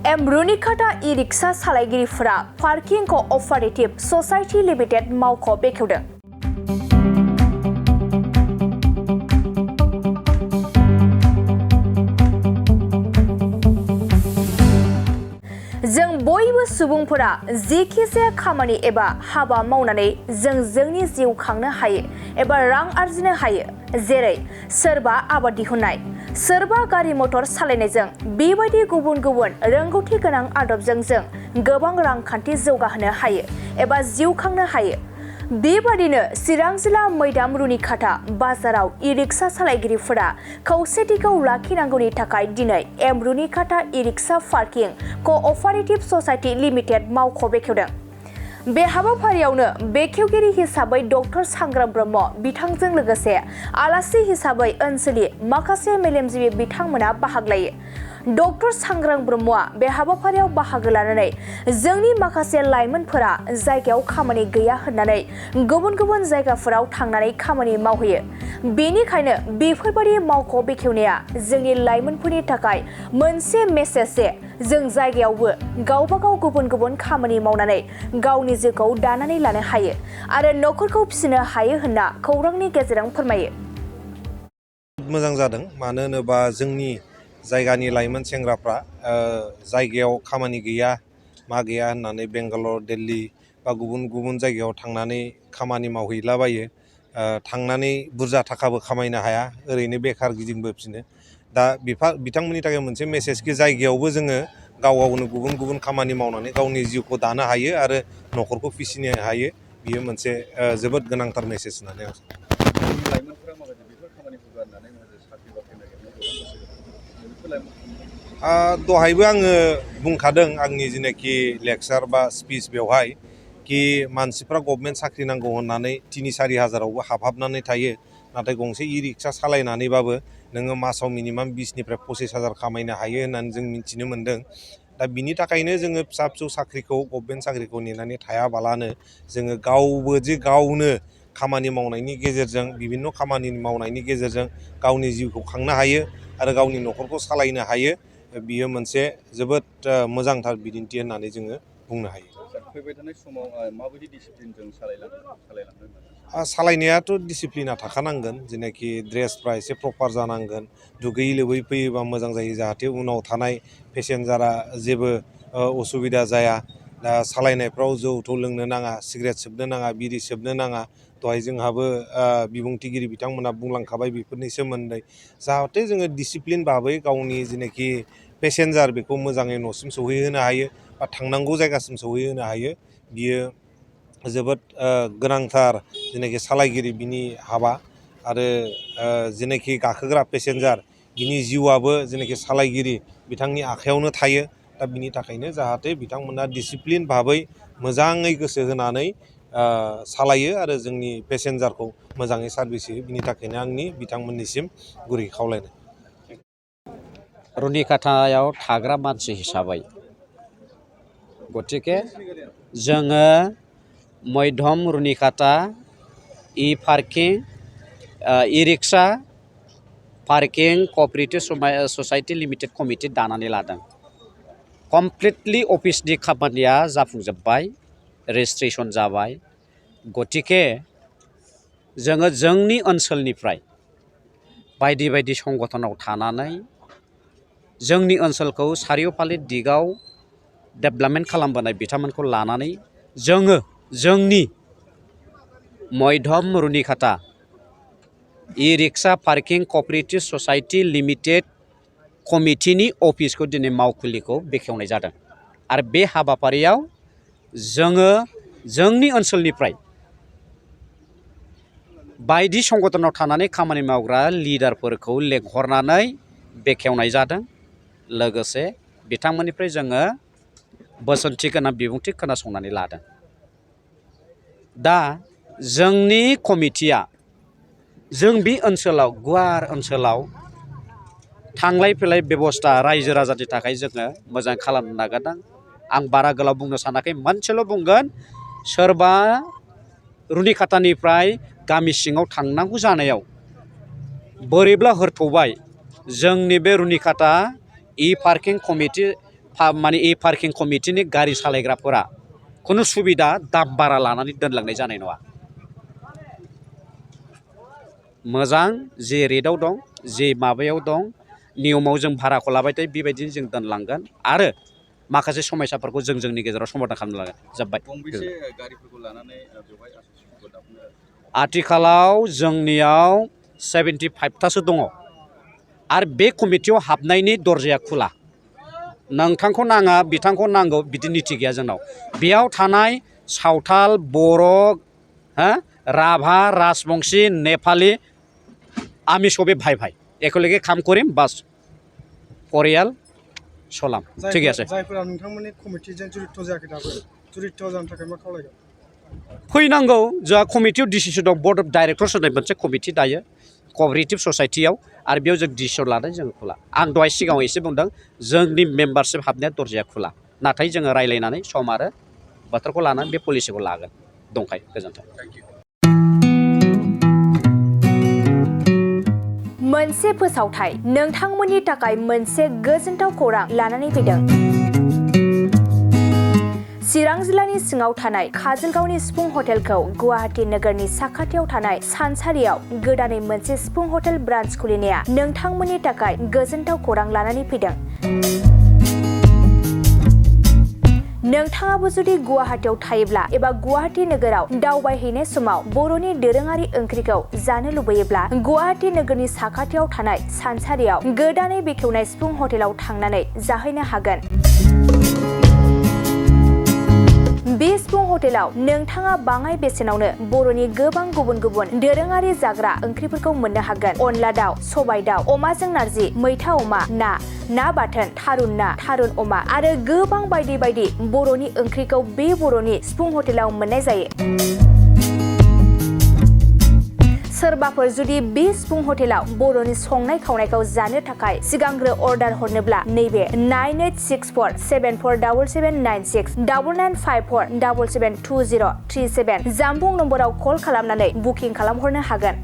रुनिकाटा e rickshaw सालायगिरिफोरा parking cooperative society limited मावख' बेखेवदों। जों बयबो सुबुंफोरा जेखि जाया खामानि एबा हाबा मावनानै जों जोंनि जिउ खांनो हायो एबा रां आरजिनो हायो, जेरै सोरबा आबाद दिहुननाय, सोरबा गारि मटर सालायनायजों बेबायदि गुबुन गुबुन रोंगौथि गोनां आदबजों जों गोबां रांखान्थि जौगाहोनो हायो एबा जिउ खांनो हायो। बेबादिनो चिरां जिल्ला मैदाम रुनिकाटा बाजाराव ई-रिक्शा सालायगिरिफोरा खौसेथिखौ लाखिनांगौनि थाखाय दिनै रुनिकाटा e-rickshaw parking cooperative society limited मावख' बेखेवदों। बे हाबाफारियावनो बेखेवगिरि हिसाबै डक्टर सांग्राम ब्रह्म बिथांजों लोगोसे आलासि हिसाबै ओनसोलनि माखासे मेलेमजिबि बिथांमोना बाहागो लायो। डक्टर सांग्राम ब्रह्मआ बे हाबाफारियाव बाहागो लानानै जोंनि माखासे लाइमोनफोरा जायगायाव खामानि गैया होननानै गुबुन गुबुन जायगाफोराव थांनानै खामानि मावहैयो। बेनिखायनो बेफोरबादि मावख' बेखेवनाया जोंनि लाइमोनफोरनि थाखाय मोनसे मेसेज जे जों जायगायावबो गावबा गाव गुबुन गुबुन खामानि मावनानै गावनि जिउखौ दानानै लानो हायो आरो न'खरखौ फिसिनो हायो होनना खौरांनि गेजेरजों फोरमायो। मोजां जादों, मानो होनोबा जोंनि जायगानि लाइमोन सेंग्राफ्रा जायगायाव खामानि गैया मा गैया होननानै बेंगालर, दिल्ली बा गुबुन गुबुन जायगायाव थांनानै खामानि मावहैलाबायो। थांनानै बुरजा थाखाबो खामायनो हाया, ओरैनो बेखार गिदिंबोफिनो। दा बिथांमोननि थाखाय मोनसे मेसेजखि जायगायावबो जोङो गाव गावनो गुबुन गुबुन खामानि मावनानै गावनि जिउखौ दानो हायो आरो न'खरखौ फिसिनो हायो। बियो मोनसे जोबोद गोनांथार मेसेज होननानै आं सानो। दहायबो आङो बुंखादों आंनि जिनाखि लेक्सार बा स्पिच बेवहाय कि मानसिफ्रा गभर्नमेन्ट साख्रि नांगौ होननानै 3-4 हाजारावबो हाबहाबनानै थायो, नाथाय गंसे ई-रिक्शा सालायनानैबाबो नोङो मासाव मिनिमाम 20निफ्राय 25,000 खामायनो हायो होननानै जों मिथिनो मोन्दों। दा बिनि थाखायनो जोङो फिसा फिसौ साख्रिखौ, गभर्नमेन्ट साख्रिखौ नेनानै थायाबालानो जोङो गावबो जे गावनो खामानि मावनायनि गेजेरजों, बिभिन्न खामानि मावनायनि गेजेरजों गावनि जिउखौ खांनो हायो आरो गावनि न'खरखौ सालायनो हायो। बियो मोनसे जोबोद मोजांथार बिदिन्थि होननानै जोङो बुंनो हायो। फैबाय थानाय समाव माबायदि डिसिप्लिनजों सालायलांनो? सालायनायाथ' डिसिप्लिना थाखानांगोन, जेनाखि ड्रेसफ्रा एसे प्रपार जानांगोन, दुगैयै लोबै फैयोबा मोजां जायो, जाहाथे उनाव थानाय पेसेन्जारा जेबो असुबिदा जाया। दा सालायनायफ्राव जौ थौ लोंनो नाङा, सिगारेट सोबनो नाङा, बिरि सोबनो नाङा। दहाय जोंहाबो बिबुंथिगिरि बिथांमोना बुंलांखाबाय बेफोरनि सोमोन्दै। जाहाथे जोङो डिसिप्लिन भाबै गावनि जेनाखि पेसेन्जार बेखौ मोजाङै न'सिम सौहैहोनो हायो बा थांनांगौ जायगासिम सौहैहोनो हायो। बियो जोबोद गोनांथार जेनाखि सालायगिरि बिनि हाबा, आरो जेनाखि गाखोग्रा पेसेन्जार बिनि जिउआबो जेनाखि सालायगिरि बिथांनि आखायावनो थायो। दा बिनि थाखायनो जाहाथे बिथांमोना डिसिप्लिन भाबै मोजाङै गोसो होनानै सालायो आरो जोंनि पेसेन्जारखौ मोजाङै सार्भिस होयो। बिनि थाखायनो आंनि बिथांमोननिसिम गुरै खावलायनाय। रुनिकाटायाव थाग्रा मानसि हिसाबै गतिके जोङो मैधम Runikata e-rickshaw parking cooperative society limited committee दानानै लादों। कमप्लिटलि अफिसनि खामानिया जाफुंजोब्बाय, रेजिस्ट्रेसन जाबाय। गतिके जोङो जोंनि ओनसोलनिफ्राय बायदि बायदि संगठनाव थानानै जोंनि ओनसोलखौ सारिय'फाले दिगाव डेभेलपमेन्ट खालामबोनाय बिथांमोनखौ लानानै जोङो जोंनि मैधम Runikata e-rickshaw parking cooperative society limited कमिटिनि अफिसखौ दिनै मावखुलिखौ बेखेवनाय जादों। आरो बे हाबाफारियाव जोङो जोंनि ओनसोलनिफ्राय बायदि संगठनाव थानानै खामानि मावग्रा लिडारफोरखौ लेंहरनानै बेखेवनाय जादों। लोगोसे बिथांमोननिफ्राय जोङो बोसोनथि गोनां बिबुंथि खोनासंनानै लादों। दा जोंनि कमिटिया जों बे ओनसोलाव, गुवार ओनसोलाव थांलाय फैलाय बेबस्था रायजो राजानि थाखाय जोङो मोजां खालामनो नागिरदों। आं बारा गोलाव बुंनो सानाखै, मोनसेल' बुंगोन, सोरबा रुनिकाटानिफ्राय गामि सिङाव थांनांगौ जानायाव बोरैब्ला हरथौबाय, जोंनि बे रुनिकाटा ई-पार्किं माने इ पार्किं कमिटिनि गारि सालायग्राफोरा खुनु सुबिदा दाम बारा लानानै दोनलांनाय जानाय नङा। मोजां जे रेटआव दं जे माबायाव दं नियमाव जों भाराखौ लाबाय थायो बेबायदिनो जों दोनलांगोन आरो माखासे समस्याफोरखौ जों जोंनि गेजेराव समाधान खालामनो लागोन। जोब्बाय। गंबेसे गारिफोरखौ लानानै बेवहाय आस'सियेसनखौ दाफुंनो? आथिखालाव जोंनियाव 75थासो दङ आरो बे कमिटियाव हाबनायनि दरजाया खुला। नोंथांखौ नाङा बिथांखौ नांगौ बिदि निति गैया जोंनाव। बेयाव थानाय सावथाल, बर', राभा, राजबंशी, नेपाली आमी सबे भाई भाई एकेलगे काम करिम बास परियाल सलाम ठीक আছে। जायफोरा नोंथांमोननि कमिटिजों जरित जायाखै दाबो जरित जानो थाखाय मा खावलायगोन? फैनांगौ। जोंहा कमिटियाव डिसिसन दं। बर्ड अफ डाइरेक्टर्स होननाय मोनसे कमिटि दायो कअपारेटिभ ससाइटियाव आरो बेयाव जों डिसिसन लादों जों खुला। आं दहाय सिगाङाव एसे बुंदों जोंनि मेम्बारशिप हाबनाया दरजाया खुला नाथाय जोङो रायज्लायनानै सम आरो बोथोरखौ लानानै बे पलिसिखौ लागोन दंखायो। गोजोन्थों। मोनसे फोसावथाय नोंथांमोननि थाखाय मोनसे गोजोनथाव खौरां लानानै फैदों। चिरां जिल्लानि सिङाव थानाय काजलगावनि सिफुं हटेलखौ गुवाहाटी नोगोरनि साखाथियाव थानाय सानसारियाव गोदानै मोनसे सिफुं हटेल ब्रान्च खुलिनाया नोंथांमोननि थाखाय गोजोनथाव खौरां लानानै फैदों। नोंथाङाबो जुदि गुवाहाटीयाव थायोब्ला एबा गुवाहाटी नोगोराव दावबायहैनाय समाव बर'नि दोरोङारि ओंख्रिखौ जानो लुबैयोब्ला गुवाहाटी नोगोरनि साखाथियाव थानाय सानसारियाव गोदानै बेखेवनाय सिफुं हटेलाव थांनानै जाहैनो हागोन। बे सिफुं हटेलाव नोंथाङा बाङाय बेसेनावनो बर'नि गोबां गुबुन गुबुन दोरोङारि जाग्रा ओंख्रिफोरखौ मोननो हागोन। अनला दाउ, सबाय दाउ, अमाजों नारजि, मैथा अमा, ना बाथोन, थारुन ना, थारुन अमा आरो गोबां बायदि बायदि बर'नि ओंख्रिखौ बे बर'नि सिफुं हटेलाव मोननाय जायो। सोरबाफोर जुदि बे सिफुं हटेलाव बर'नि संनाय खावनायखौ जानो थाखाय सिगांग्रो अर्डार हरनोब्ला नैबे 9864747796 9954772037 जामबुं नम्बराव कल खालामनानै बुकिं खालामहरनो हागोन।